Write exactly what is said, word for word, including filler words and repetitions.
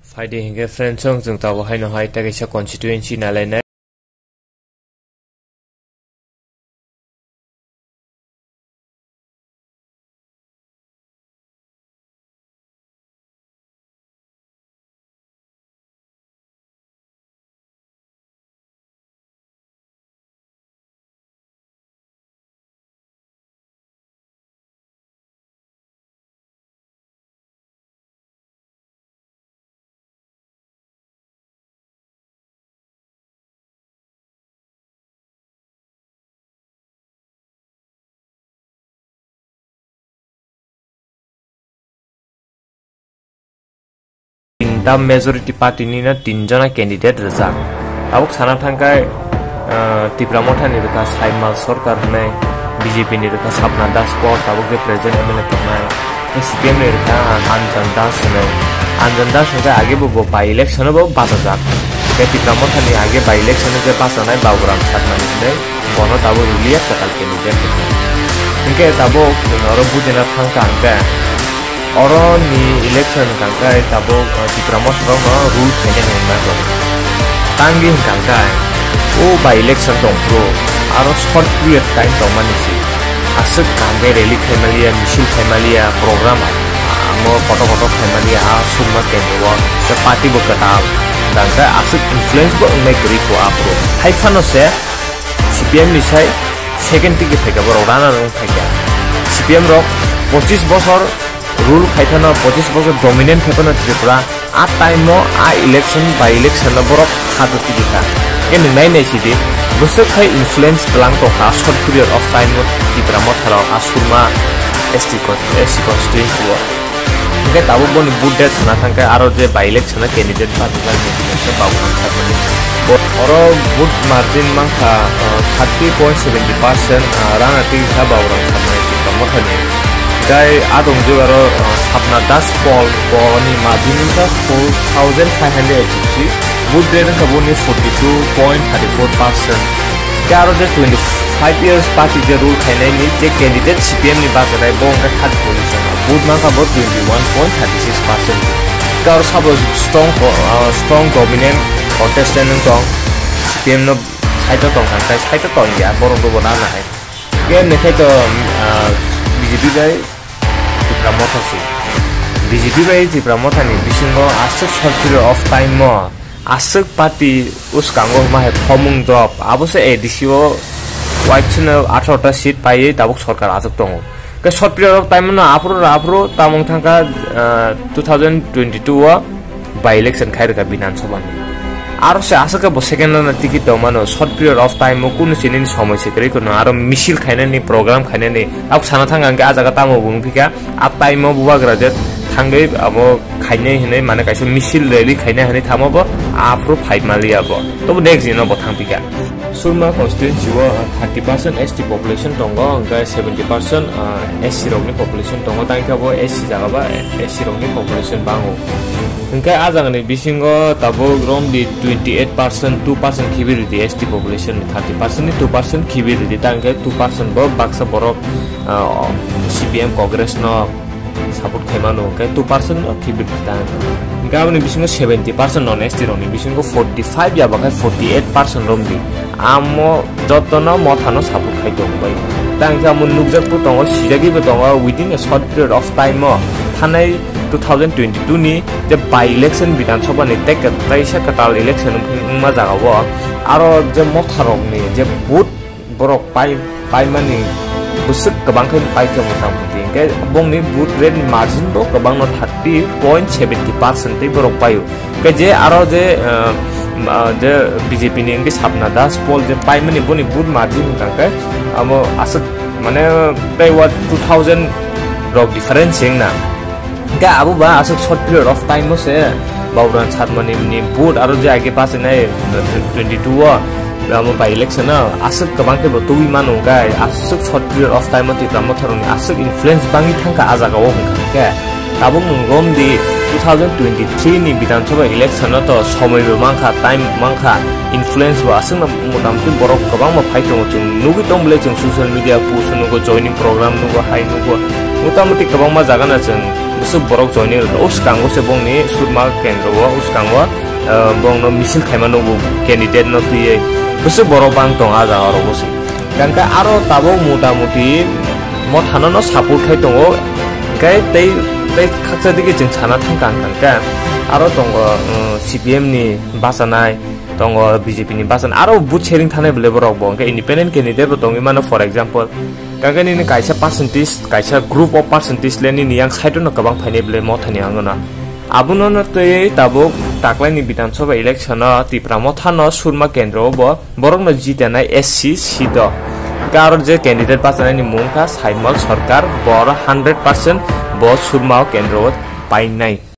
Phaidi hinkhe friends, chwng, chwng tabuk haino hai tei kaisa constituency nalainai. Tinta majority party ni no tin jona candidate rijak. Tabuk sana thangkhe, ah, Tipra Motha ni rwkha Saimal Sarkar hwnwi, B J P ni rwkha Sapna Das Paul, tabuk je present M L A tongnai. C P M ni rwkha Anjan Das hwnwi. Anjan Das hwnkhe age bo, bo by election o bo bachajak. Tei Tipra Motha ni age by election o je bachanai Baburam Satmani hwnwi bono tabuk rwliya kwtal candidate hwnwi. Hinkhe tabuk chwng oro bujina thangkha hinkhe oro ni election hwnkhe tabuk, uh, Tipra Motha rokno rule khainai hwnwi ma tongo. Tangwi hwnkhe o by election tongphuru aro short period time tongmani se. Aswk kaham khe rally khaimaliya, misil khaimaliya, program amo kotor kotor khaimaliya, a sukma kendro o tei party bo kwtal, tangkhe aswk influence bo wngnai kwrwi kho aphuru. Hai phano se C P M ni sai second ticket phaikha, borok runner wng phaikha. C P M rok pochis bosor rule khai phano, pochis bosor dominant khai phano Tripura, a time o, a election by election no borok kha do tigi kha. Khe nwng nai nai sidi, bwswk khai influence twlang tongkha short period of time o Tipra Motha rok a Surma S T con-, S C constituency o. Hinkhe tabuk boni vote date sana thangkhe aro je by election o candidate bachajak ni khe Baburam Satmani. Bo-, oro vote margin mankha, uh, thirty point seventy percent, uh, rana tigi kha Baburam Satmani Tipra Motha ni. Tei adongjwk aro, uh, Sapna Das Paul, boni margin wngkha four thousand five hundred eighty-three, vote rate wngkha boni forty-two point thirty-four percent. Tei aro je twenty-five years party je rule khainai ni je candidate C P M ni bachajak bo wngkha third position o, vote mankha bo twenty-one point thirty-six percent. Tei aro sabo strong co-, uh, strong dominant contestant wng tong, C P M no side o tongkha, tei side o tongya, borok rokbo rana hai. Khe nokhe to, ah, B J P bai Tipra Motha se. B J P bai Tipra Motha ni bisingo aswk short period of time o aswk party uskango hwnma hai khomung job, abo se A D C o waisano atharo ta seat paiwi tabuk sorkar achuk tongo. Khe short period of time no aphuru aphuru tamung thangkha, ah, two thousand twenty-two o by election khai rwkha Bidhan Sabha ni. Aro se aswk khe bo second round o ticket tong mano, short period of time o kunu se nini somoi se kwrwi kheno aro misil khainani, program khainani. Tabuk sana thang ang khe a jaga tamo bo wng phi kha, a time o bubagra je thangwi abo khainai hinwi, mane kaisa misil rally khainai hinwi thamo bo, aphuru phai maliya bo. Tobo next din o bo thang phi kha. Surma constituency o thirty percent S T population tongo, hwnkhe seventy percent, ah, S C rokni population tongo, tangkhe bo S C jaga ba S C rokni population bango. Hwnkhe a jagani bisingo tabuk romdi twenty eight percent, two percent khibi rwdi S T population ni, thirty percent ni two percent khibi rwdi, tangkhe two percent bo baksa borok, ah, C P M Congress no support khai mano, hwnkhe two percent no khibi rwdi tang. Hwnkhe aboni bisingo seventy percent non S T rokni bisingo forty five ya ba khe forty eight percent romdi. Amo jotono Mothano support khai tong bai. Tang khe amo nukjak bo tongo, sijagwi bo tongo, within a short period of time o thanai two thousand twenty-two ni je by election Bidhan Sabha ni tei kaisa kwtal election wngma jaga o aro je Motha rokni je vote borok pai, paimani bwswk kwbang khe paikha motamoti. Hwnkhe bongni vote rate margin bo kwbangno thirty point seventy percent tei borok paio. Hwnkhe je aro je, ah, ah, je B J P ni hwnkhe Sapna Das Paul je paimani boni vote margin hwnkha khe amo aswk mane tei wa two thousand rok difference wngna. Hwnkhe abo ba aswk short period of time o se Baburam Satmani ni vote aro je age pasinai twenty-two o amo by election o aswk kwbang khe bo tubui mano hwnkhe aswk short period of time o Tipra Motha rokni aswk influence bangwi thangkha a jaga o hwnkha hwnkhe tabuk nwng romdi two thousand twenty-three ni Bidhan Sabha election o to somoi bo mankha, time mankha, influence bo aswkno motamoti borok kwbangma phai tongo, chwng nugwi tong bwle chwng social media post nugo, joining program nugo, hai nugo, motamoti kwbangma jaga no chwng Bwswk borok joining rwkha, o swkango se bongni Surma kendro o, o swkango, eh, bongno misil khaima nukgo candidate no twiwi. Bwswk borok bang tong a jaga oro bwswk. Hwnkhe aro tabuk mota moti Mothano no support khai tongo. Hwnkhe tei, tei khaksa digi chwng sana thangkha hwnkhe aro tongo, eh, C P M ni bachanai, tongo B J P ni bachanai, aro booth sharing thanai bwle borok bo. Hwnkhe independent candidate bo tongwi mano, for example. Hwnkhe nini kaisa percentage, kaisa group of percentage le nini yang side no kwbang phainai bwle Mothani ang no. Abono no twi tabuk taklaini Bidhan Sabha election o Tipra Motha no Surma kendro o bo borok no jitanai S C seat o. Hwnkhe aro je candidate bachanai ni mung kha Saimol Sarkar, bo aro hundred percent bo Surma o kendro o painai.